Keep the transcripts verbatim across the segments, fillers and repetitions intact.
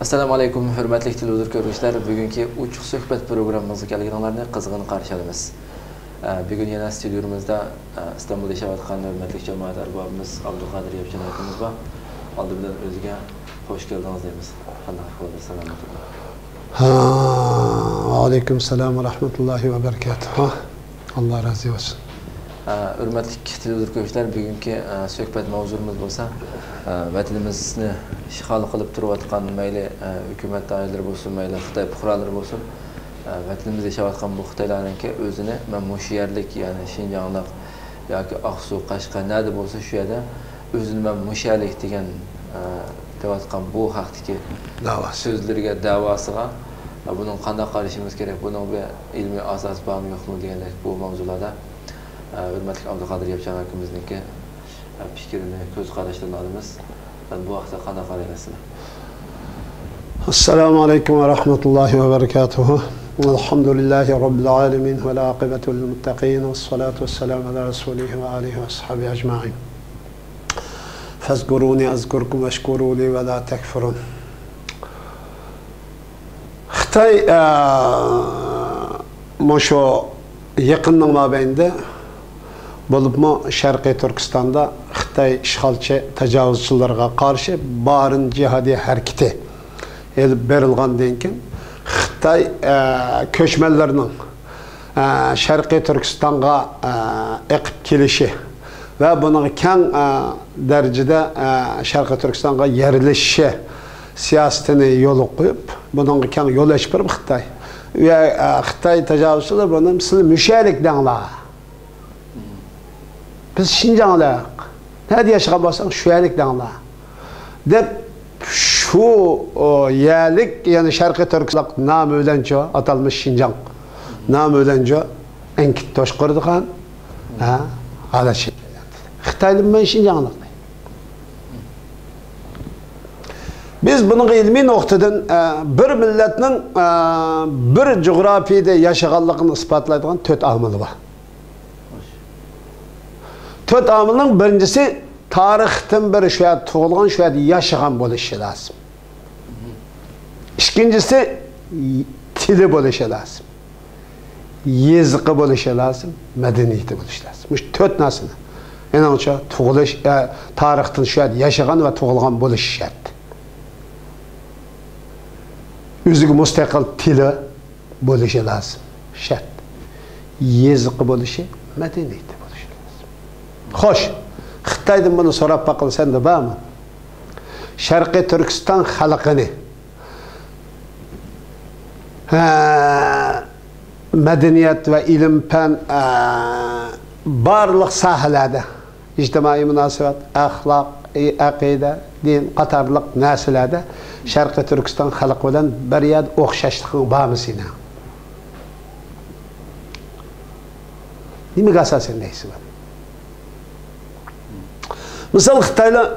ئەسسالامۇ ئەلەيكۇم، ھۆرمەتلىك تېلېۋىزور كۆرگۈچىلەر، بۈگۈنكى ئوچۇق سۆھبەت پروگراممىمىزغا كەلگىنىڭلارنى قىزغىن قارشى ئالىمىز. ئە، بۈگۈن يەنە ستۇدىيومىزدا، ئە، ئىستانبۇلدا ياشاۋاتقان ھۆرمەتلىك جامائەت ئەربابىمىز ئابدۇقادىر ياپچان ئاكىمىز بار. ئالدى بىلەن ئۆزىگە خوش كەلدىڭىز دەيمىز. قانداق ئەھۋالدىر، سالامەتمۇ؟ ھا، ۋەئەلەيكۇم سالام ۋە رەھمەتۇللاھى ۋە بەرىكاتۇھۇ. ئاللا رازى بولسۇن. ئە، ھۆرمەتلىك تېلېۋىزور كۆرگۈچىلەر، بۈگۈنكى، ئە، سۆھبەت ماۋزۇمىز بولسا، ئە، ۋەتىنىمىزنى ئىشغال قىلىپ تۇرۇۋاتقان مەيلى، ئە، ھۆكۈمەت دائىرىلىرى بولسۇن، مەيلى خىتاي پۇقرالىرى بولسۇن، ئە، ۋەتىنىمىزدە ياشاۋاتقان بۇ خىتايلارنىڭكى ئۆزىنى مەن مۇشۇ يەرلىك، يەنى شىنجاڭلىق ياكى ئاقسۇ، قەشقەر، نەدە بولسا شۇ يەردە ئۆزىنى مەن مۇشۇ يەرلىك دېگەن، ئە، دەۋاتقان بۇ ھەقتىكى دەۋاسى. سۆزلىرىگە، دەۋاسىغا، ئە، بۇنىڭغا قانداق قارىشىمىز كېرەك؟ بۇنىڭ بىر ئىلمىي ئاساسى بارمۇ، يوقمۇ دېگەندەك بۇ ماۋزۇلاردا، ئە، ھۆرمەتلىك ئابدۇقادىر ياپچان ئاكىمىزنىڭكى پىكرىنى، كۆز قاراشلىرىنى ئالىمىز. بۇ ھەقتە قانداق قارايسىلەر؟ السلام عليكم ورحمة الله وبركاته. الحمد لله رب العالمين والعاقبة للمتقين والصلاة والسلام على رسوله وآله وأصحابه أجمعين. فاذكروني أذكركم واشكروا لي ولا تكفرون. خىتاي، ئە، مۇشۇ يېقىننىڭ مابەينىدە، بولۇپمۇ شەرقىي تۈركىستاندا خىتاي ئىشغالچى تاجاۋۇزچىلىرىغا قارشى بارىن جىھادىي ھەرىكىتى ئېلىپ بېرىلغاندىن كېيىن، خىتاي، ئە، كۆچمەنلىرىنىڭ، ئە، شەرقىي تۈركىستانغا، ئە، ئېقىپ كېلىشى ۋە بۇنىڭ كەڭ، ئە، دەرىجىدە، ئە، شەرقىي تۈركىستانغا يەرلىشىشى سىياسىتىنى يولغا قويۇپ، بۇنىڭغا كەڭ يول ئېچىپ بېرىپ خىتاي. ۋە، ئە، خىتاي تاجاۋۇزچىلار بۇنى سىلەر مۇشۇ يەرلىك دەڭلار. بىز شىنجاڭلىق. نەدە ياشىغان بولساڭ شۇ يەرلىك دەڭلار. دەپ شۇ، ئو، يەرلىك، يەنى شەرقىي تۈركىستان نامى بىلەنچۇ، ئاتالمىش شىنجاڭ نامى بىلەنچۇ ئەنكىت توشقۇرىدىغان، ھە، ھالەت شەكىللەندى. خىتايلار مەن شىنجاڭلىق. بىز بۇنىڭغا ئىلمىي نۇقتىدىن، ئە، بىر مىللەتنىڭ، ئە، بىر جۇغراپىيىدە ياشىغانلىقىنى ئىسپاتلايدىغان تۆت ئامىلى بار. تۆت ئامىلنىڭ بىرىنچىسى، تارىختىن بېرى شۇ يەردە تۇغۇلغان، شۇ يەردە ياشىغان بولۇشى لازىم. ئىككىنچىسى، تىلى بولۇشى لازىم. يېزىقى بولۇشى لازىم، مەدەنىيىتى بولۇشى لازىم. مۇشۇ تۆت نەرسىنى. ئېنىڭچە تۇغۇلۇش، ئە، تارىختىن شۇ يەردە ياشىغان ۋە تۇغۇلغان بولۇشى شەرت. ئۆزىگە مۇستەقىل تىلى بولۇشى لازىم. شەرت. يېزىقى بولۇشى، مەدەنىيىتى بولۇشى لازىم. خوش، خىتايدىن بۇنى سوراپ باققىلى، سەندە بارمۇ؟ شەرقىي تۈركىستان خەلقىنى، ھە، مەدەنىيەت ۋە ئىلىم-پەن، ئە، بارلىق ساھەلەردە، ئىجتىمائىي مۇناسىۋەت، ئەخلاق، ئەقىدە، دىن قاتارلىق نەرسىلەردە شەرقىي تۈركىستان خەلقى بىلەن بىر يەردە ئوخشاشلىقىڭ بارمۇ سېنىڭ؟ نېمىگە ئاساسەن دەيسىز بۇنى؟ مىسال، خىتايلار،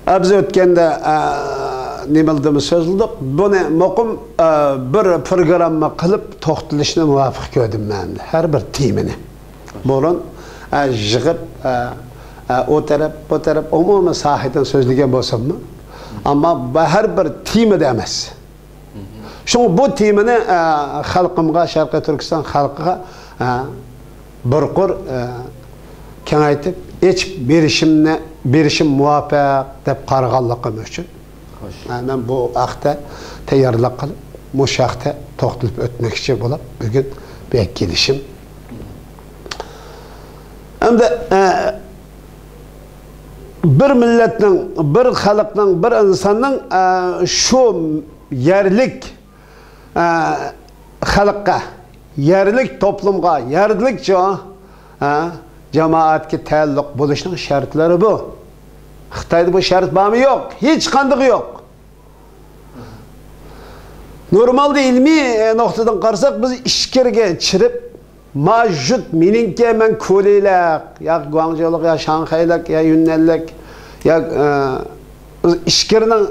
ئە، بىز ئۆتكەندە، ئە، نېمىلدىمۇ سۆزلىدۇق. بۇنى مۇقىم، ئە، بىر پروگرامما قىلىپ توختىلىشنى مۇۋاپىق كۆردۈم مەن، ھەر بىر تېمىنى. بۇرۇن، ئە، يىغىپ، ئە، ئە، ئۇ تەرەپ، بۇ تەرەپ، ئومۇمىي ساھەدىن سۆزلىگەن بولساممۇ، ئەمما بۇ ھەر بىر تېمىدا ئەمەس. شۇڭا بۇ تېمىنى، ئە، خەلقىمغا، شەرقىي تۈركىستان خەلقىگە، ئە، بىر قۇر، ئە، كېڭەيتىپ ئېچىپ بېرىشىمنى، بېرىشىم مۇۋاپىق دەپ قارىغانلىقىم ئۈچۈن، خوش. ئە، مەن بۇ ھەقتە تەييارلىق قىلىپ، مۇشۇ ھەقتە توختىلىپ ئۆتمەكچى بولۇپ، بۈگۈن بۇ يەرگە كېلىشىم. ئەمدى، ئە، بىر مىللەتنىڭ، بىر خەلقنىڭ، بىر ئىنساننىڭ، ئە، شۇ يەرلىك، ئە، خەلققە، يەرلىك توپلۇمغا، يەرلىك جا-، ئە، جامائەتكە تەئەللۇق بولۇشنىڭ شەرتلىرى بۇ. خىتايدا بۇ شەرت بارمۇ؟ يوق. ھېچقاندىقى يوق. نورمالدا ئىلمىي، ئە، نۇقتىدىن قارىساق، بىز ئىچكىرىگە چىرىپ، ماۋجۇت مېنىڭكى، مەن كورېيلىق، يا گۇاڭجۇلۇق، يا شاڭخەيلىك، يا يۈننەنلىك، يا، ئە، بىز ئىچكىرىنىڭ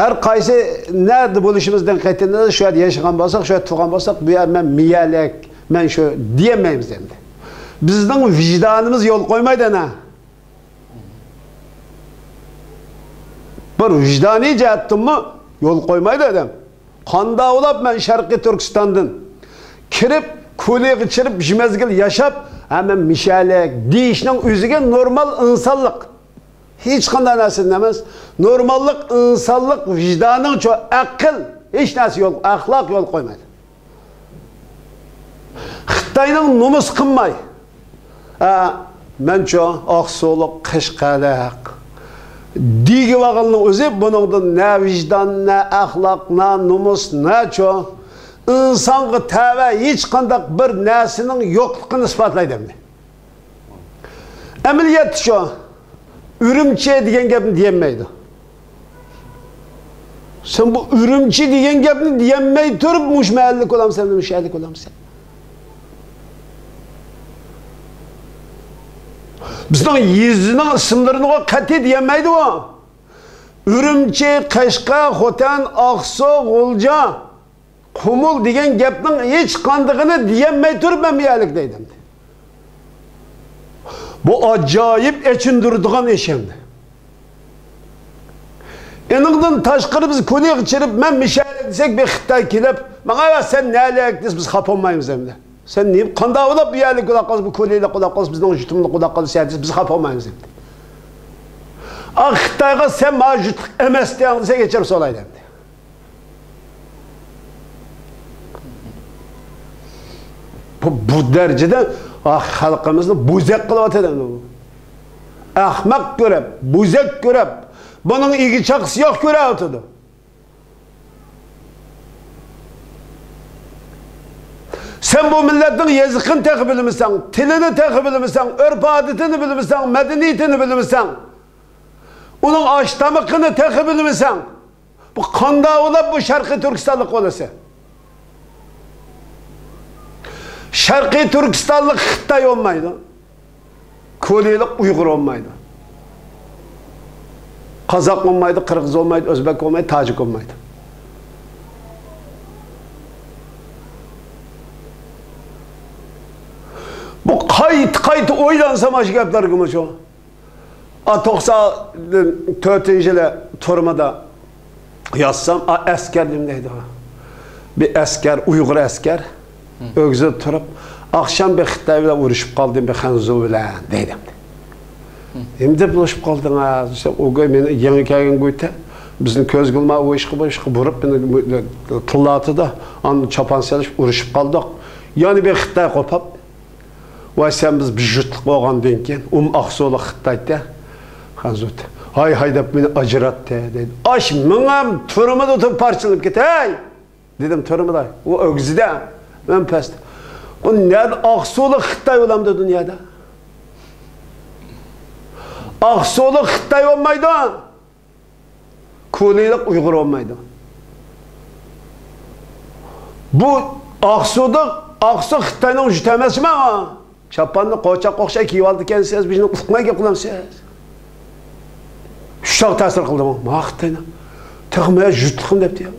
ھەر قايسى نەدە بولۇشىمىزدىن قەتئىينەزەر، شۇ يەردە ياشىغان بولساق، شۇ يەردە تۇغقان بولساق، بۇ يەر مەن مىيەلىك، مەن شۇ دېيەلمەيمىز ئەمدى. بىزنىڭ ۋىجدانىمىز يول قويمايدۇ ئەنە. بىر ۋىجدانىي جەھەتتىنمۇ يول قويمايدۇ ئادەم. قانداق بولۇپ مەن شەرقىي تۈركىستاندىن كىرىپ، كولىيىغا چىرىپ، بىر مەزگىل ياشاپ، ھە، مەن مىشەلىك دېيىشنىڭ ئۆزىگە نورمال ئىنسانلىق. ھېچقانداق نەرسىدىن ئەمەس. نورماللىق، ئىنسانلىق، ۋىجدانىڭچۇ، ئەقىل، ھېچ نەرسە يول، ئەخلاق يول قويمايدۇ. خىتاينىڭ نومۇس قىلماي، ئە، مەنچۇ، ئاقسۇلۇق، قەشقەرلىق دېگىۋالغاننىڭ ئۆزى بۇنىڭدىن نە ۋىجدان، نە ئەخلاق، نە نومۇس، نەچۇ، ئىنسانغا تەۋە ھېچقانداق بىر نەرسىنىڭ يوقلۇقىنى ئىسپاتلايدۇ ئەمدى. ئەمەلىيەتتە شۇ، ئۈرۈمچى دېگەن گەپنى دېيەلمەيدۇ. سەن بۇ ئۈرۈمچى دېگەن گەپنى دېيەلمەي تۇرۇپ، مۇشۇ مەھەللىلىك بولامسەن، مۇشۇ شەھەرلىك بولامسەن؟ بىزنىڭ يېزىنىڭ ئىسىملىرىنىغۇ قەتئىي دېيەلمەيدۇ. ئۈرۈمچى، قەشقەر، خوتەن، ئاقسۇ، غۇلجا، قۇمۇل دېگەن گەپنىڭ ھېچقاندىقىنى دېيەلمەي تۇرۇپ، مەن بۇ يەرلىك دەيدۇ ئەمدى. بۇ ئاجايىپ ئېچىندۇرىدىغان ئىش ئەمدى. ئېنىڭدىن تاشقىرى بىز كولىيىغا چىرىپ، مەن مىشەلىك دېسەك، بىر خىتاي كېلىپ، ماڭا، يا سەن نەلىك دېسە، بىز خاپا بولمايمىز ئەمدى. سەن نېمە، قانداق بولۇپ بۇ يەرلىك بولاپ قالسا، بۇ كولىيىلىك بولاپ قالسا، بىزنىڭ يۇرتۇملۇق بولاپ قالسا دېسە، بىز خاپا بولمايمىز ئەمدى. ئا، خىتايغا سەن مانا يۇرتلۇق ئەمەس دېسەڭ، ئېچىپ سورايدۇ ئەمدى. بۇ، بۇ دەرىجىدە، ئا، خەلقىمىزنى بوزەك قىلىۋاتىدۇ ئەمدى بۇ. ئەخمەق كۆرۈپ، بوزەك كۆرۈپ، بۇنىڭ ئىگە چاقىسى يوق كۆرۈۋاتىدۇ. سەن بۇ مىللەتنىڭ يېزىقىنى تېخى بىلمىسەڭ، تىلىنى تېخى بىلمىسەڭ، ئۆرپ-ئادىتىنى بىلمىسەڭ، مەدەنىيىتىنى بىلمىسەڭ، ئۇنىڭ ئاش-تامىقىنى تېخى بىلمىسەڭ، بۇ قانداق بولۇپ بۇ شەرقىي تۈركىستانلىق بولىسەن؟ شەرقىي تۈركىستانلىق خىتاي بولمايدۇ. كورېيىلىق ئۇيغۇر بولمايدۇ. قازاق بولمايدۇ، قىرغىز بولمايدۇ، ئۆزبەك بولمايدۇ، تاجىك بولمايدۇ. بۇ قايتا-قايتا ئويلانسام ئاشۇ گەپلەرگىمۇ شۇ. ئا، توقسان تۆتىنچى يىلى تۈرمىدە ياتسام، ئا، ئەسكەر نېمە دەيدۇ؟ بىر ئەسكەر، ئۇيغۇر ئەسكەر، ئۆگزىدە تۇرۇپ، ئاخشام بىر خىتاي بىلەن ئۇرۇشۇپ قالدىم، بىر خەنزۇ بىلەن، دەيدۇ. نېمە دەپ ئۇرۇشۇپ قالدىڭ، ھە؟ دېسەم، ئۇ گۇي مېنى يېڭى كەلگەن گۇيتە، بىزنى كۆزگە ئىلماي، ئۇ ئىشقا، بۇ ئىشقا بۇرۇپ، مېنى تىللاتىدۇ، ئاندىن چاپان سېلىشىپ ئۇرۇشۇپ قالدۇق. يەنە بىر خىتاي قوپاپ، ۋاي، سەن بىز بىر يۇرتلۇق بولغاندىن كېيىن، ئۇم ئاقسۇلۇق خىتايتتى. خەنزۇتى. ھاي، ھاي دەپ مېنى ئاجراتتى، دەيدۇ. ئاش مېڭەم تۈرمىدە تۇرۇپ پارچىلىنىپ كېتەي، دېدىم تۈرمىدە. ئۇ ئۆگزىدە، مەن پەستە. ئۇ نەدە ئاقسۇلۇق خىتاي بولامدۇ دۇنيادا؟ ئاقسۇلۇق خىتاي بولمايدۇ. كورېيىلىق ئۇيغۇر بولمايدۇ. بۇ ئاقسۇدا، ئاقسۇ خىتاينىڭ يۇرتى ئەمەسمۇ؟ چاپاننى قوچاققا ئوخشاش كىيىۋالىدىكەنسىز، بىزنى ئۇقماي گەپ قىلامسىز؟ شۇنداق تەسىر قىلدىمۇ؟ ما خىتاينىڭ. تېخىمۇ يۇرتلۇقۇم دەپتۇ يا.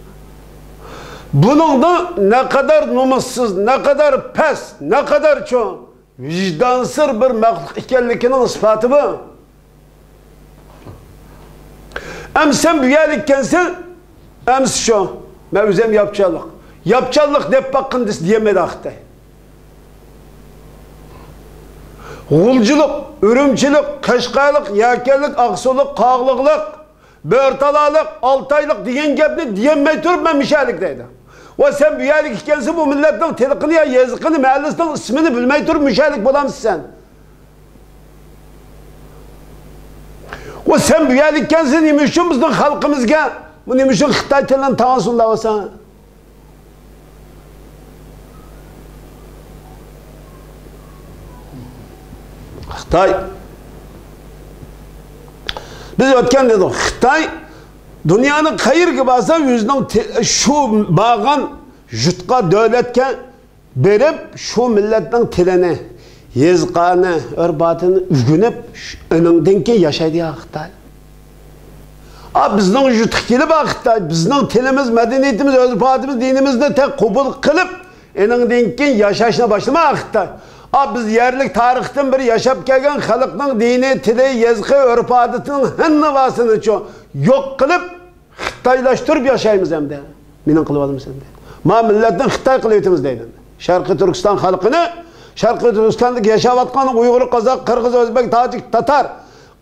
بۇنىڭدا نەقەدەر نومۇسسىز، نەقەدەر پەس، نەقەدەر چوڭ ۋىجدانسىز بىر مەخلۇق ئىكەنلىكىنىڭ ئىسپاتى بۇ. ئەمسە سەن بۇ يەرلىك ئىكەنسەن، ئەمسە شۇ. مەن ئۆزۈم ياپچانلىق. ياپچانلىق دەپ باققىن دېسە دېيەلمەيدۇ خىتاي. غۇلجىلىق، ئۈرۈمچىلىك، قەشقەرلىك، يەكەنلىك، ئاقسۇلۇق، قاغىلىقلىق، بۆرتالالىق، ئالتايلىق دېگەن گەپنى دېيەلمەي تۇرۇپ، مەن مىشەلىك دەيدۇ. ۋە سەن بۇ يەرلىك ئىكەنسەن، بۇ مىللەتنىڭ تىلىقىنى يا يېزىقىنى، مەھەللىسىنىڭ ئىسمىنى بىلمەي تۇرۇپ مىشەلىك بولامسەن سەن؟ ۋە سەن بۇ يەرلىك ئىكەنسەن، نېمە ئۈچۈن بىزنىڭ خەلقىمىزگە، بۇ نېمە ئۈچۈن خىتاي تىلىنى تاڭسۇن دەۋاتساڭ؟ خىتاي. بىز ئۆتكەن دېدۇق. خىتاي دۇنيانىڭ قەيەرگە بارسا، ئۆزىنىڭ تې-، شۇ بارغان يۇرتقا، دۆلەتكە بېرىپ، شۇ مىللەتنىڭ تىلىنى، يېزىقىنى، ئۆرپ-ئادىتىنى ئۆگىنىپ، شۇ، ئېنىڭدىن كېيىن ياشايدۇ يا خىتاي. ئا، بىزنىڭ يۇرتقا كېلىپ، ئا، خىتاي، بىزنىڭ تىلىمىز، مەدەنىيىتىمىز، ئۆرپ-ئادىتىمىز، دىنىمىزنى تېخى قوبۇل قىلىپ، ئېنىڭدىن كېيىن ياشاشنى باشلىما، ئا، خىتاي. ئا، بىز يەرلىك تارىختىن بېرى ياشاپ كەلگەن خەلقنىڭ دىنى، تىلى، يېزىقى، ئۆرپ-ئادىتىنىڭ ھەممىۋاسىنىچۇ يوق قىلىپ، خىتايلاشتۇرۇپ ياشايمىز ئەمدى. مېنىڭ قىلىۋالىمىز ئەمدى. ما مىللەتنى خىتاي قىلىۋېتىمىز دەيدۇ. شەرقىي تۈركىستان خەلقىنى، شەرقىي تۈركىستاندىكى ياشاۋاتقان ئۇيغۇر، قازاق، قىرغىز، ئۆزبەك، تاجىك، تاتار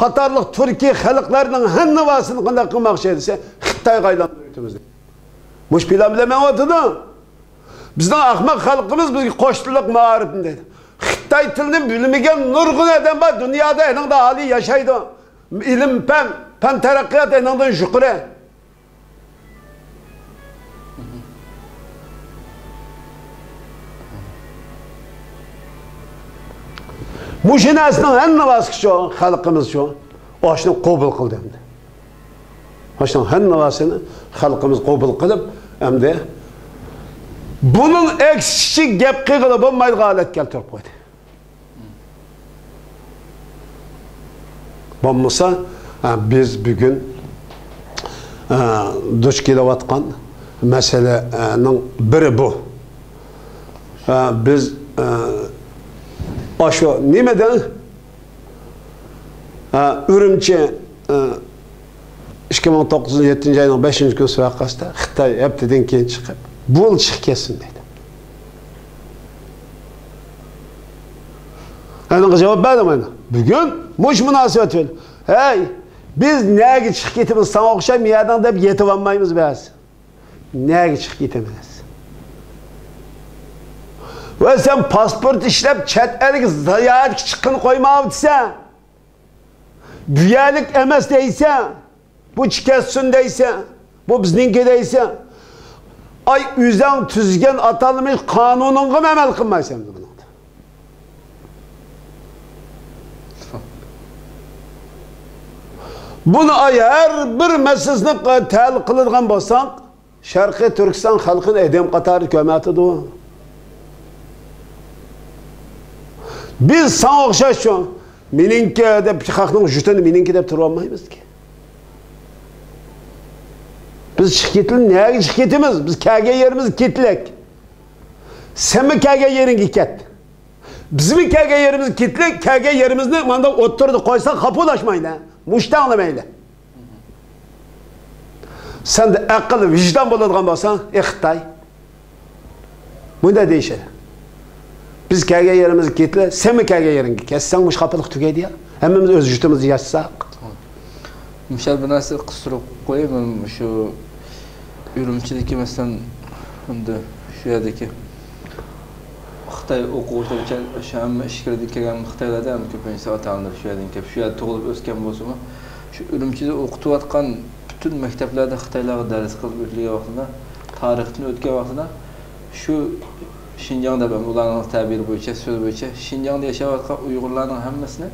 قاتارلىق تۈركىي خەلقلەرنىڭ ھەممىۋاسىنى قانداق قىلماقچى دېسە، خىتايغا ئايلاندۇرۇۋېتىمىز دەيدۇ. مۇشۇ پىلان بىلەن مېڭىۋاتىدۇ. بىزنىڭ ئەخمەق خەلقىمىز بىزگە قوش تىللىق مائارىپنى دەيدۇ. خىتاي تىلىنى بىلمىگەن نۇرغۇن ئادەم بار دۇنيادا، ئېنىڭدا ئالىي ياشايدۇ. ئىلىم، پەن، پەن تەرەققىيات ئېنىڭدىن يۇقىرى. مۇشۇ نەرسىنىڭ ھەممىۋاسىچۇ، خەلقىمىزچۇ، ئاشۇنى قوبۇل قىلدى ئەمدى. ئاشۇنىڭ ھەممىۋاسىنى خەلقىمىز قوبۇل قىلىپ، ئەمدى بۇنىڭ ئەكسىچە گەپ قىلغىلى بولمايدىغان ھالەتكە كەلتۈرۈپ قويدى. بولمىسا، ئە، بىز بۈگۈن، ئە، دۇچ كېلىۋاتقان مەسىلىنىڭ بىرى بۇ. ئە، بىز، ئە، ئاشۇ نېمىدە، ئە، ئۈرۈمچى، ئە، ئىككى مىڭ توققۇزىنچى يىل يەتتىنچى ئاينىڭ بەشىنچى كۈنى ۋەقەسىدە خىتاي ھەپتىدىن كېيىن چىقىپ، بۇ يىل چىقىپ كەتسۇن دەيدۇ. ئانىڭغا جاۋاب بەردىم مانا. بۈگۈن مۇشۇ مۇناسىۋەت بىلەن، ھەي، بىز نەگە چىقىپ كېتىمىز، ساڭا ئوخشاش مۇ يەردىن دەپ يېتىۋالمايمىز بىز. نەگە چىقىپ كېتىمىز؟ ۋە سەن پاسپورت ئىشلەپ چەت ئەلگە زىيارەتكە چىققىنى قويماۋاتىسەن. بۇ يەرلىك ئەمەس دەيسەن، بۇ چىكەتسۇن دەيسەن، بۇ بىزنىڭكى دەيسەن. ئاي، ئۆزەڭ تۈزگەن ئاتالمىش قانۇنۇڭغىمۇ ئەمەل قىلمايسەن بۇنىڭدا. بۇنى ئاي، ھەر بىر مەسىلىسىنى تەھلىل قىلىدىغان بولساڭ، شەرقىي تۈركىستان خەلقىنى ئادەم قاتارىدا كۆرمەيۋاتىدۇ. بىز ساڭا ئوخشاشچۇ، مېنىڭكى دەپ، خەقنىڭ جۇتىنى مېنىڭكى دەپ تۇرۇۋالمايمىزكى. بىز چىقىپ كېتىلى، نەگە چىقىپ كېتىمىز؟ بىز كەلگەن يېرىمىزگە كېتىلىك. سەنمۇ كەلگەن يېرىڭگە كەت. بىزمۇ كەلگەن يېرىمىزگە كېتىلىك، كەلگەن يېرىمىزنى مانداق ئوتتۇرىدا قويساق خاپا بولۇشمايلى. مۇشۇنى ئاڭلىمايلى. سەندە ئەقىل، ۋىجدان بولىدىغان بولسا، ئى خىتاي، مۇنداق دېيىشىدۇ. بىز كەلگەن يېرىمىزگە كېتىلى، سەنمۇ كەلگەن يېرىڭگە كەتسەڭ، مۇشۇ خاپىلىق تۈگەيدۇ يا. ھەممىمىز ئۆز يۇرتىمىزدا ياشىساق. مۇشۇ بىر نەرسە قىستۇرۇپ قوياي، مەن مۇشۇ ئۈرۈمچىدىكى، مەسىلەن، ئەمدى شۇ يەردىكى خىتاي ئوقۇغۇچىلار، شۇ ھەممە ئىچكىرىدىن كەلگەن خىتايلاردا ھەم كۆپىنچىسى ئاتا-ئانىلىرى شۇ يەردىن كېلىپ، شۇ يەردە تۇغۇلۇپ ئۆسكەن بولسىمۇ، شۇ ئۈرۈمچىدە ئوقۇتۇۋاتقان پۈتۈن مەكتەپلەردە خىتايلارغا دەرس قىلىپ ئۆتۈلگەن ۋاقتىدا، تارىختىن ئۆتكەن ۋاقتىدا، شۇ شىنجاڭ دەپ، ئۇلارنىڭ تەبىرى بويىچە، سۆزى بويىچە، شىنجاڭدا ياشاۋاتقان ئۇيغۇرلارنىڭ ھەممىسىنى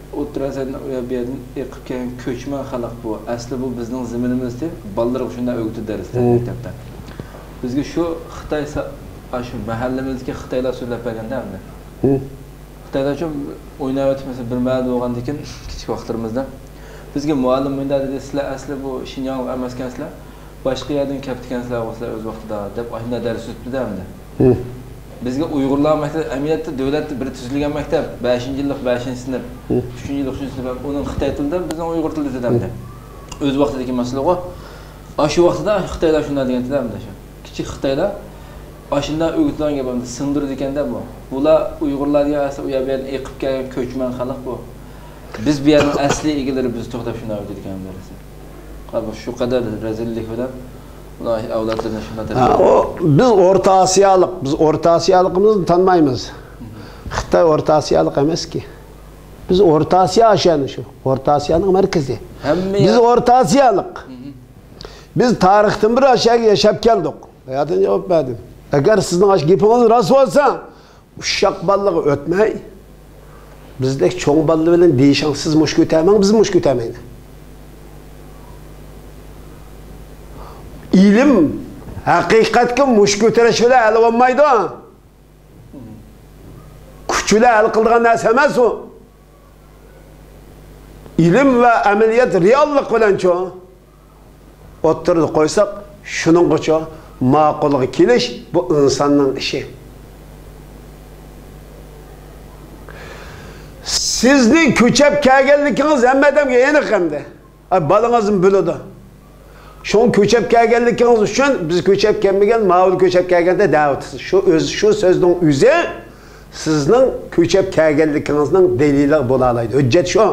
ئوتتۇرا ئەسىردىن ئۇ يەر، بۇ يەردىن ئېقىپ كەلگەن كۆچمەن خەلق بۇ. ئەسلى بۇ بىزنىڭ زېمىنىمىز دەپ، بالىلىرىغا شۇنداق ئۆگىتىدۇ دەرستە، مەكتەپتە. بىزگە شۇ خىتاي سا-، ئاشۇ مەھەللىمىزدىكى خىتايلار سۆزلەپ بەرگەندە ئەمدى. خىتايلارچۇ ئويناۋېتىپ، مەسىلەن، بىر مەھەلدە بولغاندىن كېيىن، كىچىك ۋاقىتلىرىمىزدا بىزگە مۇئەللىم مۇنداق دېدى، سىلەر ئەسلى بۇ شىنجاڭلىق ئەمەسكەنسىلەر، باشقا يەردىن كەپتىكەنسىلەر، سىلەر ئۆز ۋاقتىدا، دەپ ئاشۇنداق دەرس ئۆتتى ئەمدى. بىزگە ئۇيغۇرلار مەكتەپ، ئەمەلىيەتتە دۆلەتتە بىر تۈزۈلگەن مەكتەپ، بەشىنچى يىللىق بەشىنچى سىنىپ، ئۈچىنچى يىللىق ئۈچىنچى سىنىپ، ئۇنىڭ خىتاي تىلىدا، بىزنىڭ ئۇيغۇر تىلىدا ئۆتىدۇ ئەمدى. ئۆز ۋاقتىدىكى مەسىلىغۇ. ئاشۇ ۋاقتىدا خىتايلار شۇنداق دېگەنتىدە ئەمدى شۇ. كىچىك خىتايلار ئاشۇنداق ئۆگىتىدىغان گەپ ئەمدى، سىڭدۈرىدىكەندە بۇ. بۇلار ئۇيغۇرلار دېگەن ئەسلى ئۇ يەر بۇ يەردىن ئېقىپ كەلگەن كۆچمەن خەلق بۇ. بىز بۇ يەرنىڭ ئەسلى ئىگىلىرى، بىز توختاپ شۇنداق ئۆگىتىدىكەن دەرسى. قارا، شۇ قەدەر رەزىللىك بىلەن ئۇلار ئەۋلادلىرىنى شۇنداق ھە، تەربىيەلەيدۇ. ئۇ، بىز ئورتا ئاسىيالىق، بىز ئورتا ئاسىيالىقىمىزنى تونۇمايمىز. خىتاي ئورتا ئاسىيالىق ئەمەسكى. بىز ئورتا ئاسىيا ئاشۇ يەنە شۇ. ئورتا ئاسىيانىڭ مەركىزى. ھەممە بىز يەر ئورتا ئاسىيالىق. بىز تارىختىن بېرى ئاشۇ يەردە ياشاپ كەلدۇق. باياتىن جاۋاب بەردىم. ئەگەر سىزنىڭ ئاشۇ گېپىڭىز راست بولسا، ئۇششاق بالىلارغا ئۆتمەي، بىزدەك چوڭ بالىلار بىلەن دېيىشىڭ، سىز مۇشۇ كۆتەرمەڭ، بىز مۇشۇ كۆتەرمەيلى. ئىلىم ھەقىقەتكە مۇشۇ كۆتۈرۈش بىلەن ھەل بولمايدۇ. كۈچ بىلەن ھەل قىلىدىغان نەرسە ئەمەس ئۇ. ئىلىم ۋە ئەمەلىيەت، رېئاللىق بىلەنچۇ ئوتتۇرىدا قويساق، شۇنىڭغىچۇ ماقۇلغا كېلىش، بۇ ئىنساننىڭ ئىشى. سىزنىڭ كۆچۈپ كەلگەنلىكىڭىز ھەممە ئادەمگە ئېنىق ئەمدى. ئا، بالىڭىزمۇ بىلىدۇ. شۇڭا كۆچۈپ كەلگەنلىكىڭىز ئۈچۈن بىز كۆچۈپ كەلمىگەن، ماۋۇ كۆچۈپ كەلگەندە دەۋاتىسىز. شۇ ئۆز، شۇ سۆزنىڭ ئۆزى سىزنىڭ كۆچۈپ كەلگەنلىكىڭىزنىڭ دەلىلى بولالايدۇ. ھۆججەت شۇ.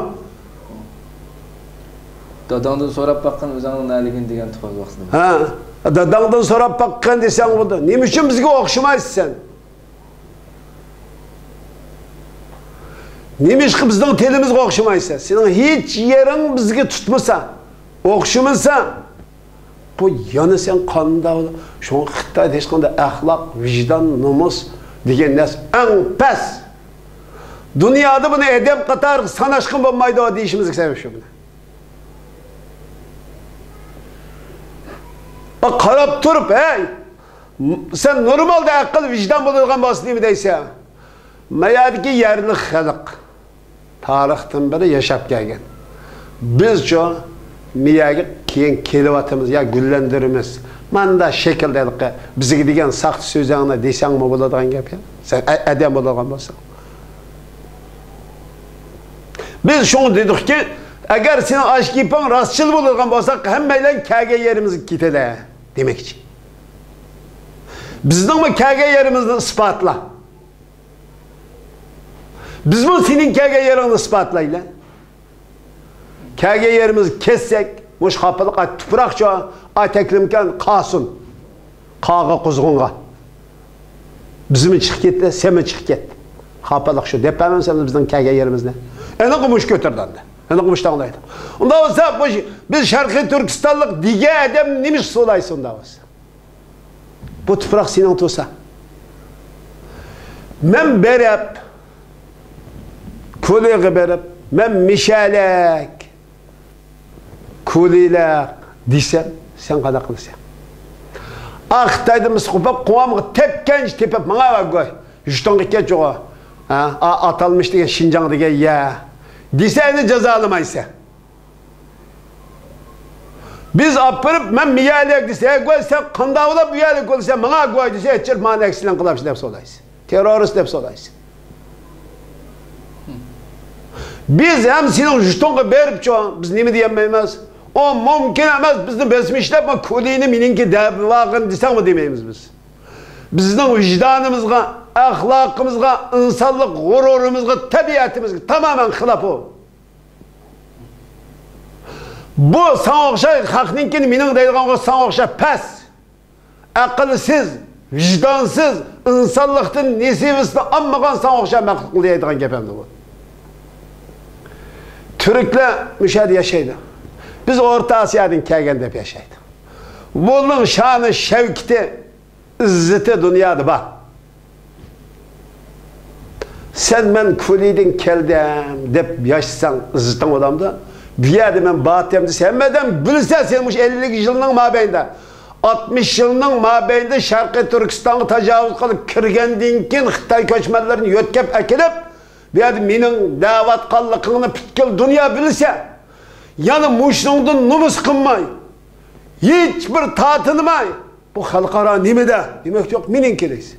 داداڭدىن سوراپ باققىن، ئۆزۈڭنىڭ نەلىكىنى دېگەن تۇغۇلغان ۋاقتىدا. ھە، داداڭدىن سوراپ باققىن دېسەڭ بولىدۇ. نېمە ئۈچۈن بىزگە ئوخشىمايسەن سەن؟ نېمىشقا بىزنىڭ تىلىمىزغا ئوخشىمايسەن؟ سېنىڭ ھېچ يېرىڭ بىزگە تۇتمىسا، ئوخشىمىسا، بۇ يەنە سەن قانداق؟ شۇڭا خىتايدا ھېچقانداق ئەخلاق، ۋىجدان، نومۇس دېگەن نەرسە ئەڭ پەس. دۇنيادا بۇنى ئادەم قاتارىغا ساناشقا بولمايدۇ دېيىشىمىزگە سەۋەب شۇ. قاراپ تۇرۇپ، ھەي، سەن نورمالدا ئەقىل، ۋىجدان بولىدىغان بولسا نېمە دەيسەن؟ ما يەردىكى يەرلىك خەلق تارىختىن بېرى ياشاپ كەلگەن. بىزچۇ، ما يەرگە كېيىن كېلىۋاتىمىز يا گۈللەندۈرىمىز. ماندا شەكىلدە ھېلىقى بىزگە دېگەن ساختا سۆزۈڭنى دېسەڭمۇ بولىدىغان گەپ يا. سەن ئە-، ئادەم بولىدىغان بولساڭ. بىز شۇڭا دېدۇقكى، ئەگەر سېنىڭ ئاشۇ گېپىڭ راستچىل بولىدىغان بولسا، ھەممەيلەن كەلگەن يېرىمىزگە كېتەيلى دېمەكچى. بىزنىڭمۇ كەلگەن يېرىمىزنى ئىسپاتلا. بىزمۇ سېنىڭ كەلگەن يېرىڭنى ئىسپاتلايلى. كەلگەن يېرىمىزگە كەتسەك، مۇشۇ خاپىلىق، ئا، تۇپراقچۇ، ئا، تەكلىماكان قالسۇن. قاغا قۇزغۇنغا. بىزمۇ چىقىپ كەتتى، سەنمۇ چىقىپ كەت. خاپىلىق شۇ. دەپ بەرمەمسەن بىزنىڭ كەلگەن يېرىمىزنى. ئېنىقى مۇشۇ كۆتۈرۈلدى. ئېنىقى مۇشۇ ئاڭلايدۇ. ئۇنداق بولسا، بۇ، بىز شەرقىي تۈركىستانلىق دېگەن ئادەم نېمە سولايسەن ئۇنداق بولسا؟ بۇ تۇپراق سېنىڭ تۇرسا. مەن بېرىپ، كولىغا بېرىپ، مەن مىشەلەك، كولىلەك دېسەم، سەن قانداق قىلىسەن؟ ئا، خىتايدىن مىس قوپۇپ، قوۋامغا تەپكەنچە تېپىپ، ماڭا بەر گوي. يۇرتۇڭغا كەتچىغۇ. ھە، ئا، ئاتالمىش دېگەن شىنجاڭ دېگەن يەر. دېسە، ئەنە جازالىمايسەن. بىز ئاپىرىپ، مەن مىيەلىك دېسە، ھە، گوي، سەن قانداق بولۇپ مىيەلىك بولىسەن، ماڭا گوي دېسە، ئەچىر مانا ئەكسىلەن قىلامسىز دەپ سورايسىز. تېررورىست دەپ سورايسىز. بىز ھەم سېنىڭ يۇرتۇڭغا بېرىپچۇ، بىز نېمە دېيەلمەيمىز؟ ئۇ مۇمكىن ئەمەس، بىزنى بېسىمىشلەپ، ما كولىنى مېنىڭكى دەپ ئالغىن دېسەڭمۇ دېمەيمىز بىز. بىزنىڭ ۋىجدانىمىزغا، ئەخلاقىمىزغا، ئىنسانلىق غۇرۇرىمىزغا، تەبىئەتىمىزگە تامامەن خىلاپ ئۇ. بۇ ساڭا ئوخشاش خەقنىڭكىنى مېنىڭ دەيدىغانغا ساڭا ئوخشاش پەس، ئەقىلسىز، ۋىجدانسىز، ئىنسانلىقتىن نېسىۋىسىنى ئالمىغان ساڭا ئوخشاش مەخلۇقنى دەيدىغان گەپ ئەمدى بۇ. تۈركلەر مۇشۇ يەردە ياشايدۇ. بىز ئورتا ئاسىيادىن كەلگەن دەپ ياشايدۇ. بۇنىڭ شانى شەۋكىتى ئىززىتى دۇنيادا بار. سەن مەن كولىدىن كەلدىم دەپ ياشىساڭ ئىززىتىڭ بولامدۇ؟ بۇ يەردە مەن باتەم دېسە، ھەممە ئادەم بىلسە، سەن مۇشۇ ئەللىك يىلنىڭ مابەينىدە، ئاتمىش يىلنىڭ مابەينىدە شەرقىي تۈركىستانغا تاجاۋۇز قىلىپ كىرگەندىن كېيىن خىتاي كۆچمەنلىرىنى يۆتكەپ ئەكېلىپ، بۇ يەردە مېنىڭ دەۋاتقانلىقىڭنى پۈتكۈل دۇنيا بىلسە، يەنە مۇشۇنىڭدىن نومۇس قىلماي، ھېچبىر تارتىنماي، بۇ خەلقئارا نېمىدە؟ دېمەك يوق، مېنىڭكى دەيسىز.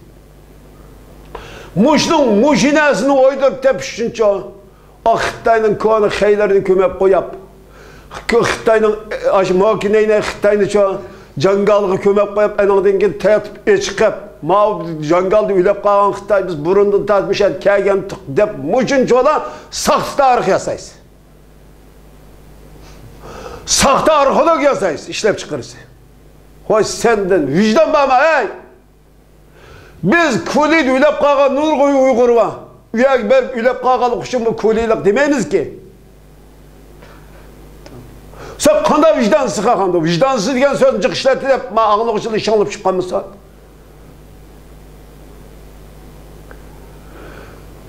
مۇشۇنىڭ، مۇشۇ نەرسىنى ئويدۇرۇپ تېپىش ئۈچۈنچۇ، ئا، خىتاينىڭ كونا خەيلىرىنى كۆمۈپ قويۇپ، خىتاينىڭ، ئاشۇ ماكىنەينى خىتاينىچۇ جاڭگالغا كۆمۈپ قويۇپ، ئانىڭدىن كېيىن تارتىپ ئېچىقىپ، ماۋۇ جاڭگالدا ئۆلۈپ قالغان خىتاي، بىز بۇرۇندىن تارتىپ مۇشۇ يەردە كەلگەنتۇق دەپ، مۇشۇنچىۋالا ساختا تارىخ ياسايسىز. ساختا ئارخېئولوگ ياسايسىز، ئىشلەپ چىقىرىسىز. ۋاي سەندىن ۋىجدان بارمۇ، ھەي؟ بىز كولىدا ئۆلۈپ قالغان نۇرغۇن ئۇيغۇر بار. ئۇ يەرگە بېرىپ ئۆلۈپ قالغانلىق ئۈچۈن بۇ كولىلىق دېمەيمىزكى. سەن قانداق ۋىجدانسىز قالغاندا؟ ۋىجدانسىز دېگەن سۆزنى جىق ئىشلەتتى دەپ، ما ئاڭلىغۇچىلار ئىشىڭلىپ چىققانمىسا؟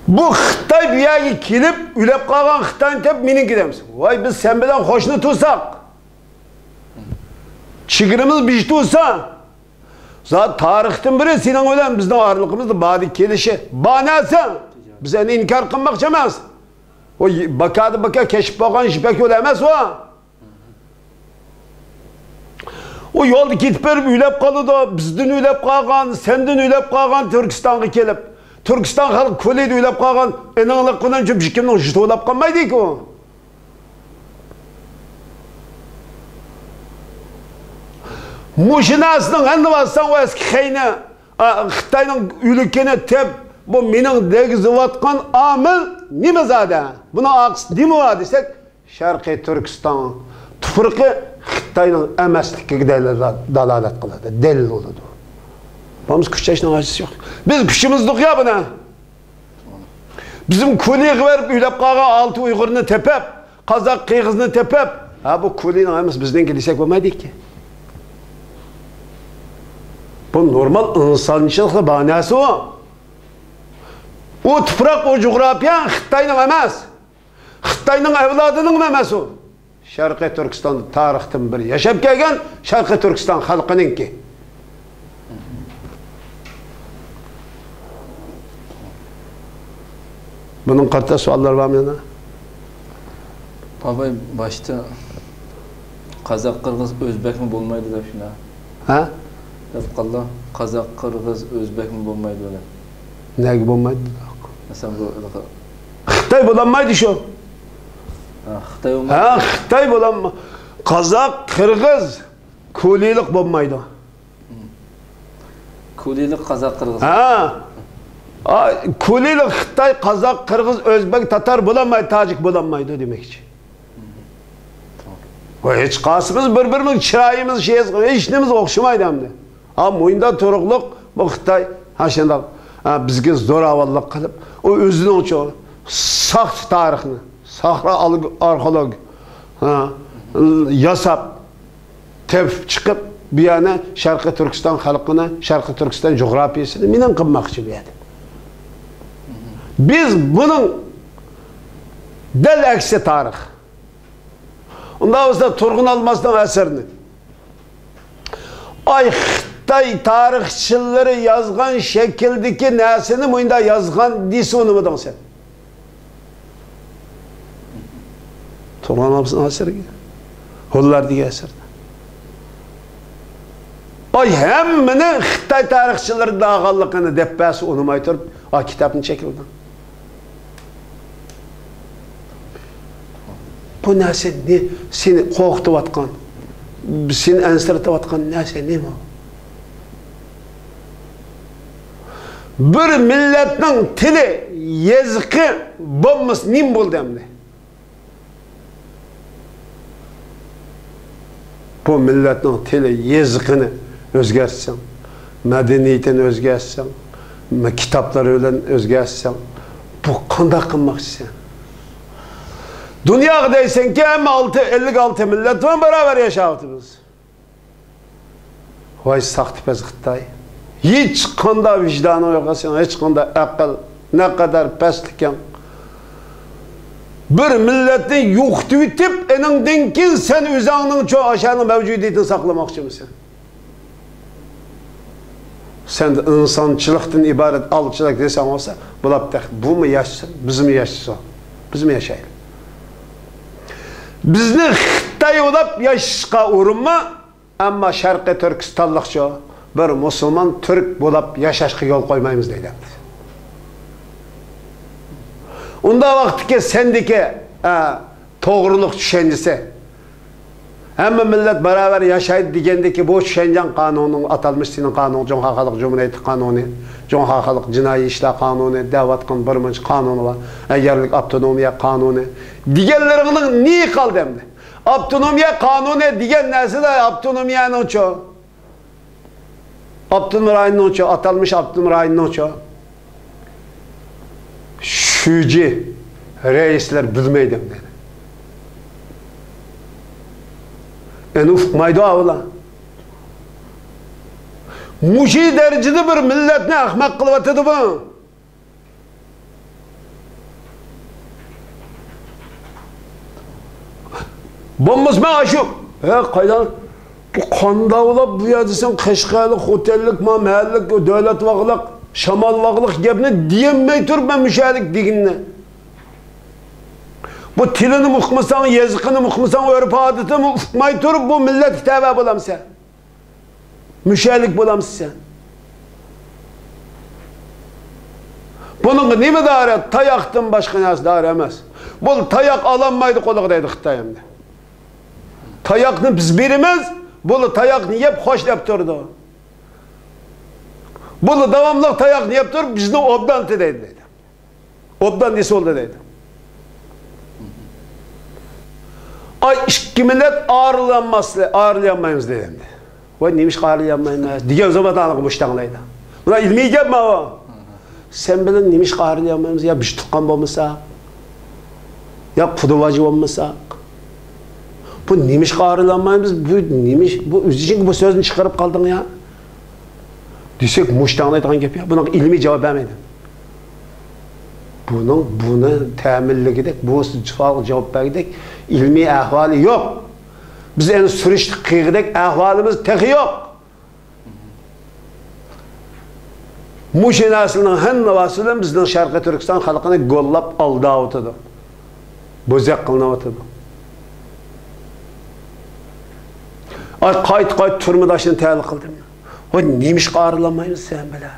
بۇ خىتاي بۇ يەرگە كېلىپ، ئۆلۈپ قالغان خىتاينى تېپىپ، مېنىڭكى دەيمىز. ۋاي، بىز سەن بىلەن قوشنا تۇرساق، چېگرىمىز بىر تۇرسا، زادى تارىختىن بېرى سېنىڭ بىلەن بىزنىڭ ئارىلىقىمىزدا بارلىق كېلىشى بار نەرسە. بىز ئەنە ئىنكار قىلماقچى ئەمەس. ئۇ باكادىن باكا كەشىپ بولغان يىپەك يولى ئەمەس ئۇ. ئۇ يولدا كېتىپ بېرىپ ئۆلۈپ قالىدۇ. بىزدىن ئۆلۈپ قالغان، سەندىن ئۆلۈپ قالغان تۈركىستانغا كېلىپ، تۈركىستان خەلقى كولىدا ئۆلۈپ قالغان ئېنىڭلىق بىلەن شۇ بىر كىمنىڭ يۈتۈۋالاپ قالمايدىكۇ. مۇشۇ نەرسىنىڭ ھەممىسى ئەسكى خەينى، ئا، خىتاينىڭ ئۆلۈكىنى تېپ، بۇ مېنىڭ دېگۈزۈۋاتقان ئامىل نېمە زادى؟ بۇنىڭ ئارقىسىدا نېمە بار دېسەك، شەرقىي تۈركىستان تۇپرىقى خىتاينىڭ ئەمەسلىكىگە دەلىل-، دالالەت قىلىدۇ، دەلىل بولىدۇ. بولمىسا كۈچەشنىڭ ھاجىتى يوق. بىز كۈچىمىز يوق يا بۇنى. بىزمۇ كولىغا بېرىپ ئۆلۈپ قالغان ئالتە ئۇيغۇرنى تېپىپ، قازاق قىرغىزنى تېپىپ، ھە، بۇ كولىنىڭ ھەممىسى بىزنىڭكى دېسەك بولمايدىكى. بۇ نورمال ئىنسانچىلىقتا بار نەرسە ئۇ. ئۇ تۇپراق، ئۇ جۇغراپىيە خىتاينىڭ ئەمەس. خىتاينىڭ ئەۋلادىنىڭمۇ ئەمەس ئۇ. شەرقىي تۈركىستاندا تارىختىن بېرى ياشاپ كەلگەن شەرقىي تۈركىستان خەلقىنىڭكى. بۇنىڭغا قارىتا سوئاللار بارمۇ يەنە؟ باباي باشتا قازاق، قىرغىز، ئۆزبەكمۇ بولمايدۇ دەپ شۇنداق. ھە؟ دەپ قالدى. قازاق، قىرغىز، ئۆزبەكمۇ بولمايدۇ دەپ. نەگە بولمايدۇ؟ مەسىلەن، بۇ خىتاي بولالمايدۇ شۇ. ھە، خىتاي بولمايدۇ. ھە، خىتاي بولالما-، قازاق، قىرغىز، كولىلىق بولمايدۇ. كولىلىق قازاق، قىرغىز. ھە. ئا، كولىلىق خىتاي، قازاق، قىرغىز، ئۆزبەك، تاتار بولالمايدۇ، تاجىك بولالمايدۇ دېمەكچى. ۋە ھېچ قايسىمىز بىر-بىرىمىز چىرايىمىز، شېيىز، ھېچ نېمىمىز ئوخشىمايدۇ ئەمدى. ھا، مۇيندا تۇرۇقلۇق بۇ خىتاي، ھا، شۇنداق، ھا، بىزگە زوراۋانلىق قىلىپ، ئۇ ئۆزىنىڭچە ساختا تارىخنى، ساختا ئارخېئولوگ، ھا، ياساپ، تېپىپ چىقىپ، بۇ يەرنى شەرقىي تۈركىستان خەلقىنى، شەرقىي تۈركىستان جۇغراپىيىسىنى مېنىڭ قىلماقچى بۇ يەردە. بىز بۇنىڭ دەل ئەكسى تارىخ. ئۇنداق بولسا تۇرغۇن ئالماسنىڭ ئەسىرىنى، ئاي، خىتاي تارىخچىلىرى يازغان شەكىلدىكى نەرسىنى مۇنداق يازغان دېسە ئۇنىمىدىڭ سەن. تۇرغۇن ئالماسنىڭ ئەسىرىگە، ھونلاردىكى ئەسىرىدە. ئاي، ھەممىنى خىتاي تارىخچىلىرى داغانلىقىنى دەپ بەرسە ئۇنىماي تۇرۇپ، ئا، كىتابنى چېكىۋېلىڭ. بۇ نەرسە نى-، سېنى قورقۇتۇۋاتقان، سېنى ئەنسىرىتىۋاتقان نەرسە نېمە؟ بىر مىللەتنىڭ تىلى، يېزىقى بولمىسا نېمە بولدى ئەمدى؟ بۇ مىللەتنىڭ تىلى، يېزىقىنى ئۆزگەرتسەڭ، مەدەنىيىتىنى ئۆزگەرتسەڭ، مە-، كىتابلىرى بىلەن ئۆزگەرتسەڭ، بۇ قانداق قىلماقچىسەن؟ دۇنياغا دەيسەنكى، ھەممە ئالتە، ئەللىك ئالتە مىللەت بىلەن باراۋەر ياشاۋاتىمىز. ۋاي ساختىپەز خىتاي! ھېچقانداق ۋىجدانىڭ يوق سېنىڭ، ھېچقانداق ئەقىل، نەقەدەر پەسلىكىڭ! بىر مىللەتنى يوقىتىۋېتىپ، ئېنىڭدىن كېيىن سەن ئۆزۈڭنىڭچۇ ئاشۇنىڭ مەۋجۇدىيىتىنى ساقلىماقچىمىسەن؟ سەن ئىنسانچىلىقتىن ئىبارەت ئالچىلىق دېسەڭ بولسا، بولاپتى، بۇمۇ ياشىسۇن، بىزمۇ ياشىسۇن، بىزمۇ ياشايلى. بىزنى خىتاي بولاپ ياشاشقا ئۇرۇنما، ئەمما شەرقىي تۈركىستانلىقچۇ، بىر مۇسۇلمان تۈرك بولاپ ياشاشقا يول قويمايمىز دەيدۇ. ئۇنداق ۋاقىتتىكى سەندىكى، ئە، توغرىلىق چۈشەنچىسى، ھەممە مىللەت باراۋەر ياشايدۇ دېگەندىكى بۇ چۈشەنچەڭ قانۇنىنىڭ، ئاتالمىش سېنىڭ قانۇن، جۇڭخۇا خەلق جۇمھۇرىيىتى قانۇنى، جۇڭخۇا خەلق جىنايى ئىشلار قانۇنى دەۋاتقان بىر مۇنچە قانۇنى بار، ئە، يەرلىك ئاپتونومىيە قانۇنى دېگەنلىرىڭنىڭ نېيى قالدى ئەمدى؟ ئاپتونومىيە قانۇنى دېگەن نەرسىدە ئاپتونومىيەنىڭچۇ، ئاپتونوم رايوننىڭچۇ، ئاتالمىش ئاپتونوم رايوننىڭچۇ شۇجى رەئىسلەر بىلمەيدۇ دەيدۇ. ئەنە ئۇقمايدۇ ئاۋۇلار. مۇشۇ دەرىجىدە بىر مىللەتنى ئەخمەق قىلىۋاتىدۇ بۇ. بولمىسا مەن ئاشۇ، ھە، قايدا؟ بۇ قانداقلاپ بۇ يەردە سەن قەشقەرلىك، خوتەنلىك، ما مەھەللىك، دۆلەت باغلىق، شامال باغلىق گەپنى دېيەلمەي تۇرۇپ مەن مۇشۇ يەرلىك دېگىنىنى. بۇ تىلىنىمۇ ئۇقمىساڭ، يېزىقىنىمۇ ئۇقمىساڭ، ئۆرپ-ئادىتىنىمۇ ئۇقماي تۇرۇپ بۇ مىللەتكە تەۋە بولامسەن؟ مۇشۇ يەرلىك بولامسەن سەن؟ بۇنىڭغا نېمە دارى؟ تاياقتىن باشقا نەرسە دارى ئەمەس. بۇ تاياق ئالالمايدۇ قولىغا دەيدۇ خىتاي ئەمدى. تاياقنى بىز بېرىمىز، بۇ تاياقنى يەپ خوش دەپ تۇرىدۇ. بۇ داۋاملىق تاياقنى يەپ تۇرۇپ، بىزنى ئوبدان دەيدۇ، دەيدۇ. ئوبدان دېسە بولدى دەيدۇ. ئاي، ئىككى مىللەت ئايرىلالماسلى-، ئايرىلالمايمىز دېدى. ۋاي، نېمىشقا ئايرىلالمايمىز دېگەن زامان ئانىغا مۇشتاڭلايدۇ. بۇلار ئىلمىي گەپ ماۋۇ. سەن بىلەن نېمىشقا ئايرىلالمايمىز؟ يا بىر تۇغقان بولمىساق، يا قۇدا باجى بولمىساق. بۇ نېمىشقا ئايرىلالمايمىز؟ بۇ نېمىش-، بۇ ئۆزى ئۈچۈن بۇ سۆزنى چىقىرىپ قالدىڭ يا؟ دېسەك، مۇشتاڭلايدىغان گەپ يا. بۇنىڭغا ئىلمىي جاۋاب بەرمەيدۇ. بۇنىڭ، بۇنى تەمىنلىگۈدەك، بۇ سوئالغا جاۋاب بەرگۈدەك ئىلمىي ئەھۋالى يوق. بىز ئەنە سۈرۈشتە قىلغۇدەك ئەھۋالىمىز تېخى يوق. مۇشۇ نەرسىنىڭ ھەممىسى بىلەن بىزنىڭ شەرقىي تۈركىستان خەلقىنى گوللاپ ئالداۋاتىدۇ. بوزەك قىلىنىۋاتىدۇ. ئاي، قايتا-قايتا تۈرمىداشنى تەلىق قىلدىم. ۋاي، نېمىشقا ئايرىلالمايمىز سەن بىلەن؟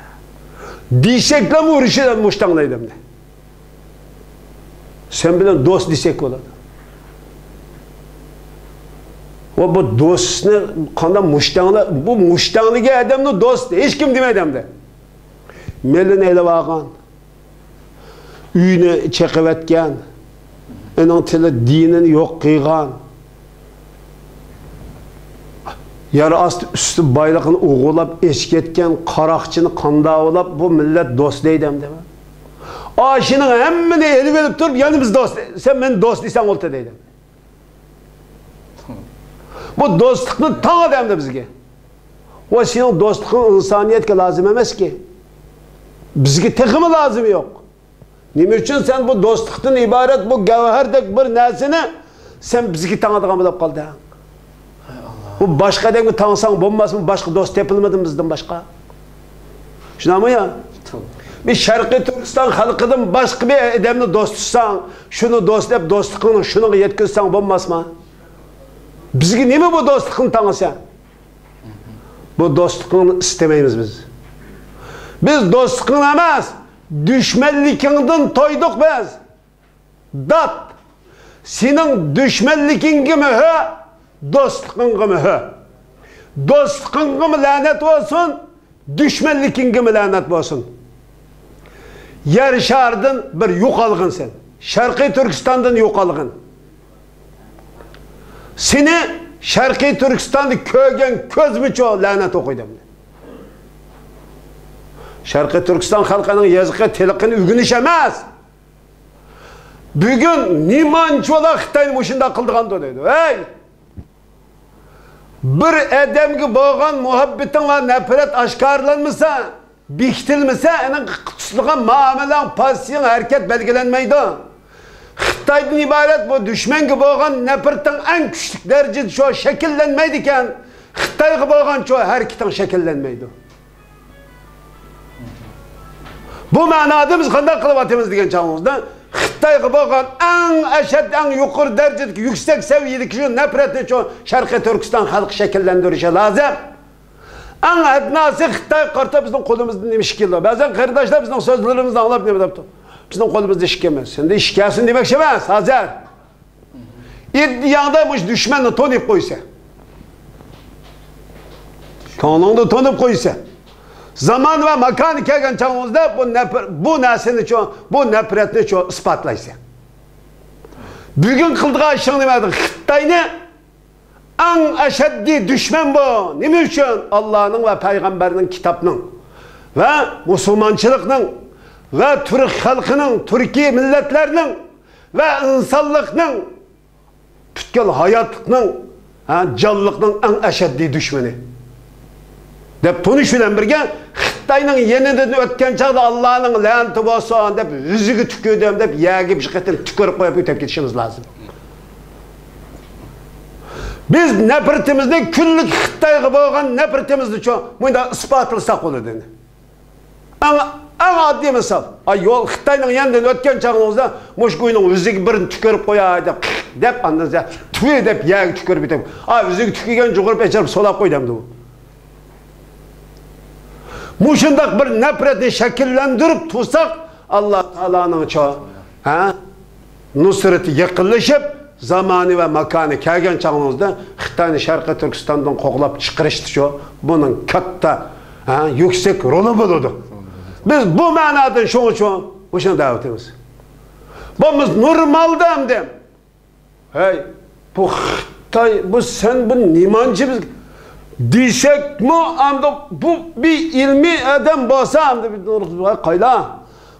دېسەكلا ئۇرۇشىدىن مۇشتاڭلايدۇ ئەمدى. سەن بىلەن دوست دېسەك بولىدۇ. ۋە بۇ دوستنى قانداق مۇشتاڭلا-، بۇ مۇشتاڭلىگەن ئادەمنى دوست ھېچكىم دېمەيدۇ ئەمدى. مېلىنى ئېلىۋالغان، ئۆيىنى چېقىۋەتكەن، ئۇنىڭ تىلى دىنىنى يوق قىلغان، يەر ئاستى ئۈستى بايلىقىنى ئوغرىلاپ ئېچىپ كەتكەن قاراقچىنى قانداۋلاپ بۇ مىللەت دوست دەيدۇ ئەمدى. ئاشۇنىڭ ھەممىنى ئېلىۋېلىپ تۇرۇپ، يەنە بىز دوست، سەن مېنى دوست دېسەڭ بولدى دەيدۇ. بۇ دوستلۇقنى تاڭىدۇ ئەمدى بىزگە. ۋە سېنىڭ دوستلۇقۇڭ ئىنسانىيەتكە لازىم ئەمەسكى. بىزگە تېخىمۇ لازىمى يوق. نېمە ئۈچۈن سەن بۇ دوستلۇقتىن ئىبارەت بۇ گەۋھەردەك بىر نەرسىنى سەن بىزگە تاڭىدىغان بولۇپ قالدىڭ؟ بۇ باشقا ئادەمگە تاڭساڭ بولماسمۇ؟ باشقا دوست تېپىلمىدىمۇ بىزدىن باشقا؟ شۇنداقمۇ يا؟ بىر شەرقىي تۈركىستان خەلقىدىن باشقا بىر ئادەمنى دوست تۇتساڭ، شۇنى دوست دەپ دوستلۇقۇڭنى شۇنىڭغا يەتكۈزسەڭ بولماسمۇ؟ بىزگە نېمە بۇ دوستلۇقنى تاڭىسەن؟ بۇ دوستلۇقۇڭنى ئىستىمەيمىز بىز. بىز دوستلۇقۇڭنى ئەمەس، دۈشمەنلىكىڭدىن تويدۇق بىز. دات، سېنىڭ دۈشمەنلىكىڭگىمۇ ھۆ، دوستلۇقۇڭغىمۇ ھۆ. دوستلۇقۇڭغىمۇ لەنەت بولسۇن، دۈشمەنلىكىڭگىمۇ لەنەت بولسۇن. يەر شارىدىن بىر يوقالغىن سەن. شەرقىي تۈركىستاندىن يوقالغىن. سېنى شەرقىي تۈركىستاندا كۆرگەن كۆزمۇچۇ لەنەت ئوقۇيدۇ ئەمدى. شەرقىي تۈركىستان خەلقىنىڭ يېزىقى تىلىقىنى ئۆگىنىش ئەمەس. بۈگۈن نېمانچىۋالا خىتاينى مۇشۇنداق قىلىدىغاندۇ دەيدۇ. ھەي! بىر ئادەمگە بولغان مۇھەببىتىڭ ۋە نەپرەت ئاشكارىلانمىسا، بېكىتىلمىسە، ئۇنىڭغا تۇتۇلغان مۇئامىلەڭ، پوزىتسىيەڭ، ھەرىكەت بەلگىلەنمەيدۇ. خىتايدىن ئىبارەت بۇ دۈشمەنگە بولغان نەپرىتىڭ ئەڭ كۈچلۈك دەرىجىدە شۇ شەكىللەنمەيدىكەن، خىتايغا بولغان شۇ ھەرىكىتىڭ شەكىللەنمەيدۇ. بۇ مەنادا بىز قانداق قىلىۋاتىمىز دېگەن چاغىمىزدا، خىتايغا بولغان ئەڭ ئەشەد، ئەڭ يۇقىرى دەرىجىدىكى، يۈكسەك سەۋىيەدىكى شۇ نەپرەتنى شۇ شەرقىي تۈركىستان خەلقى شەكىللەندۈرۈشى لازىم. ئەڭ ئەدناسى خىتايغا قارىتا بىزنىڭ قولىمىزدا نېمە ئىش كېلىدۇ؟ بەزەن قېرىنداشلار بىزنىڭ سۆزلىرىمىزنى ئاڭلاپ نېمە دەپتۇ؟ بىزنىڭ قولىمىزدا ئىش كەلمەس. سەندە ئىش كەلسۇن دېمەكچى ئەمەس، ھازىر. ئىدىيەڭدە مۇشۇ دۈشمەننى تونۇپ قويسا. كۆڭلۈڭدە تونۇپ قويسا. زامان ۋە ماكانى كەلگەن چاغىڭىزدا بۇ نەپر-، بۇ نەرسىنىچۇ، بۇ نەپرەتنىچۇ ئىسپاتلايسەن. بۈگۈن قىلىدىغان ئىشىڭ نېمە؟ خىتاينى ئەڭ ئەشەددىي دۈشمەن بۇ. نېمە ئۈچۈن؟ ئاللانىڭ ۋە پەيغەمبەرنىڭ، كىتابنىڭ ۋە مۇسۇلمانچىلىقنىڭ ۋە تۈرك خەلقىنىڭ، تۈركىي مىللەتلەرنىڭ ۋە ئىنسانلىقنىڭ پۈتكۈل ھاياتلىقنىڭ، ھە، جانلىقنىڭ ئەڭ ئەشەددىي دۈشمىنى دەپ تونۇش بىلەن بىرگە، خىتاينىڭ يېنىدىن ئۆتكەن چاغدا ئاللانىڭ لەنىتى بولسۇن دەپ، يۈزىگە تۈكۈردۈم دەپ، يەرگە بىر قېتىم تۈكۈرۈپ قويۇپ ئۆتۈپ كېتىشىمىز لازىم. بىز نەپرىتىمىزنى، كۈنلۈك خىتايغا بولغان نەپرىتىمىزنىچۇ مۇنداق ئىسپاتلىساق بولىدۇ. ئەڭ، ئەڭ ئاددىي مىسال. ئاي، يول خىتاينىڭ يېنىدىن ئۆتكەن چاغىڭىزدا مۇشۇ ئۆينىڭ يۈزىگە بىرنى تۈكۈرۈپ قوياي دەپ، دەپ ئاندىن سە-، تۈۋى دەپ يەرگە تۈكۈرۈپ كېتىپ، ئا، يۈزىگە تۈكۈرگەن جۇغۇرۇپ ئېچىرىپ سولاپ قوي دەمدۇ. مۇشۇنداق بىر نەپرەتنى شەكىللەندۈرۈپ تۇرساق، ئاللا تائالانىڭچۇ، ھە، نۇسرىتى يېقىنلىشىپ، زامانى ۋە ماكانى كەلگەن چاغىڭىزدا خىتاينى شەرقىي تۈركىستاندىن قوغلاپ چىقىرىشتىچۇ، بۇنىڭ كاتتا، ھە، يۈكسەك رولى بولىدۇ. بىز بۇ مەنادىن شۇڭىچۇ مۇشۇنى دەۋاتىمىز. بولمىسا نورمالدا ئەمدى، ھەي، بۇ خىتاي، بۇ سەن، بۇ نېمانچە بىز دېسەكمۇ، ئەمدى بۇ بىر ئىلمىي ئادەم بولسا، ئەمدى بىر قايلا،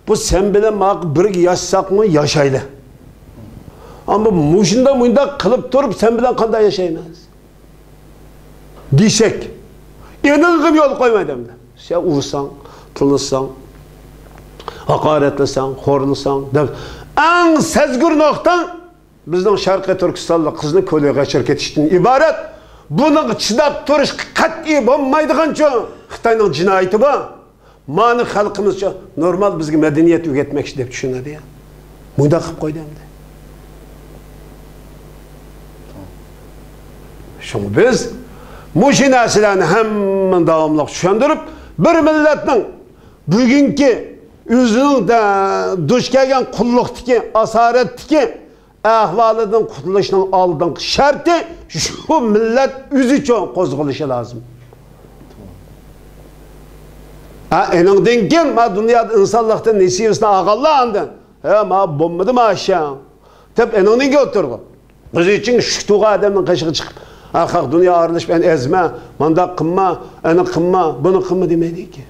بۇ سەن بىلەن ماقۇ بىرگە ياشىساقمۇ ياشايلى. ئەمما مۇشۇنداق مۇنداق قىلىپ تۇرۇپ سەن بىلەن قانداق ياشايمىز دېسەك، ئېنىڭغىمۇ يول قويمايدۇ ئەمدى. سەن ئۇرساڭ، تىللىساڭ، ھاقارەتلىسەڭ، خورلىساڭ دەپ، ئەڭ سەزگۈر نۇقتاڭ بىزنىڭ شەرقىي تۈركىستانلىق قىزنى كۆلگە قاچۇرۇپ كېتىشتىن ئىبارەت. بۇنىڭغا چىداپ تۇرۇشقا قەتئىي بولمايدىغانچۇ خىتاينىڭ جىنايىتى بار. مانا خەلقىمىزچۇ نورمال بىزگە مەدەنىيەت ئۆگەتمەكچى دەپ چۈشىنىدۇ يا. مۇنداق قىلىپ قويدى ئەمدى. شۇڭا بىز مۇشۇ نەرسىلەرنى ھەممىنى داۋاملىق چۈشەندۈرۈپ، بىر مىللەتنىڭ بۈگۈنكى ئۆزىنىڭ دە-، دۇچ كەلگەن قۇللۇقتىكى، ئاسارەتتىكى ئەھۋالىدىن قۇتۇلۇشنىڭ ئالدىنقى شەرتى شۇ مىللەت ئۆزىچۇ قوزغىلىشى لازىم. ھە، ئېنىڭدىن كېيىن ما دۇنيادا ئىنسانلىقتىن نېسىۋىسىنى ئالغانلار ئاندىن، ھە، ما بولمىدى ما ئىشىڭ دەپ ئېنىڭدىن كېيىن ئولتۇرغان. ئۆزى ئۈچۈن شۈك تۇغان ئادەمنىڭ قېشىغا چىقىپ، ھە، خەق دۇنيا ئارىلىشىپ، ئەنە ئەزمە، مانداق قىلما، ئەنە قىلما، بۇنى قىلما دېمەيدىكى.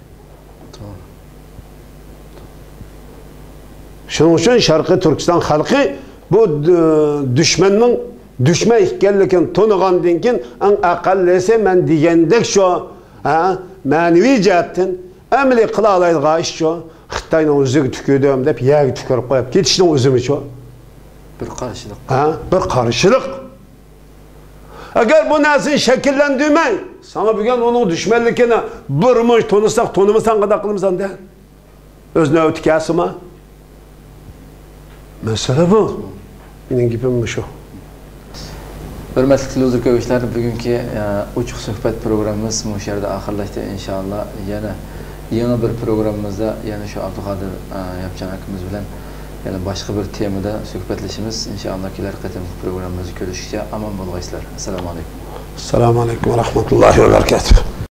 شۇنىڭ ئۈچۈن شەرقىي تۈركىستان خەلقى بۇ، ئى، دۈشمەننىڭ دۈشمەن ئىكەنلىكىنى تونۇغاندىن كېيىن، ئەڭ ئەقەللىسى مەن دېگەندەك شۇ، ھە، مەنىۋى جەھەتتىن ئەمەلىي قىلالايدىغان ئىش شۇ. خىتاينىڭ يۈزىگە تۈكۈردۈم دەپ يەرگە تۈكۈرۈپ قويۇپ كېتىشنىڭ ئۆزىمۇ شۇ. بىر قارشىلىق. ھە؟ بىر قارشىلىق. ئەگەر بۇ نەرسىنى شەكىللەندۈرمەي، ساڭا بۈگۈن ئۇنىڭ دۈشمەنلىكىنى بىر مۇنچە تونۇساق، تونۇمىساڭ قانداق قىلىمىز ئاندىن؟ ئۆز نۆۋىتى كەلسىمۇ. مەسىلە بۇ. مېنىڭ گېپىم مۇشۇ. ھۆرمەتلىك تېلېۋىزور كۆرگۈچىلەر، بۈگۈنكى، ئە، ئوچۇق سۆھبەت پروگراممىمىز مۇشۇ يەردە ئاخىرلاشتى. ئىنشائاللا، يەنە يېڭى بىر پروگراممىمىزدا يەنە شۇ ئابدۇقادىر، ئە، ياپچان ئاكىمىز بىلەن يەنە باشقا بىر تېمىدا سۆھبەتلىشىمىز. ئىنشائاللا، كېلەر قېتىمقى پروگراممىمىزدا كۆرۈشكىچە ئامان بولغايسىلەر. ئەسسالامۇ ئەلەيكۇم. ئەسسالامۇ ئەلەيكۇم ۋە رەھمەتۇللاھى ۋە بەرىكاتۇھ.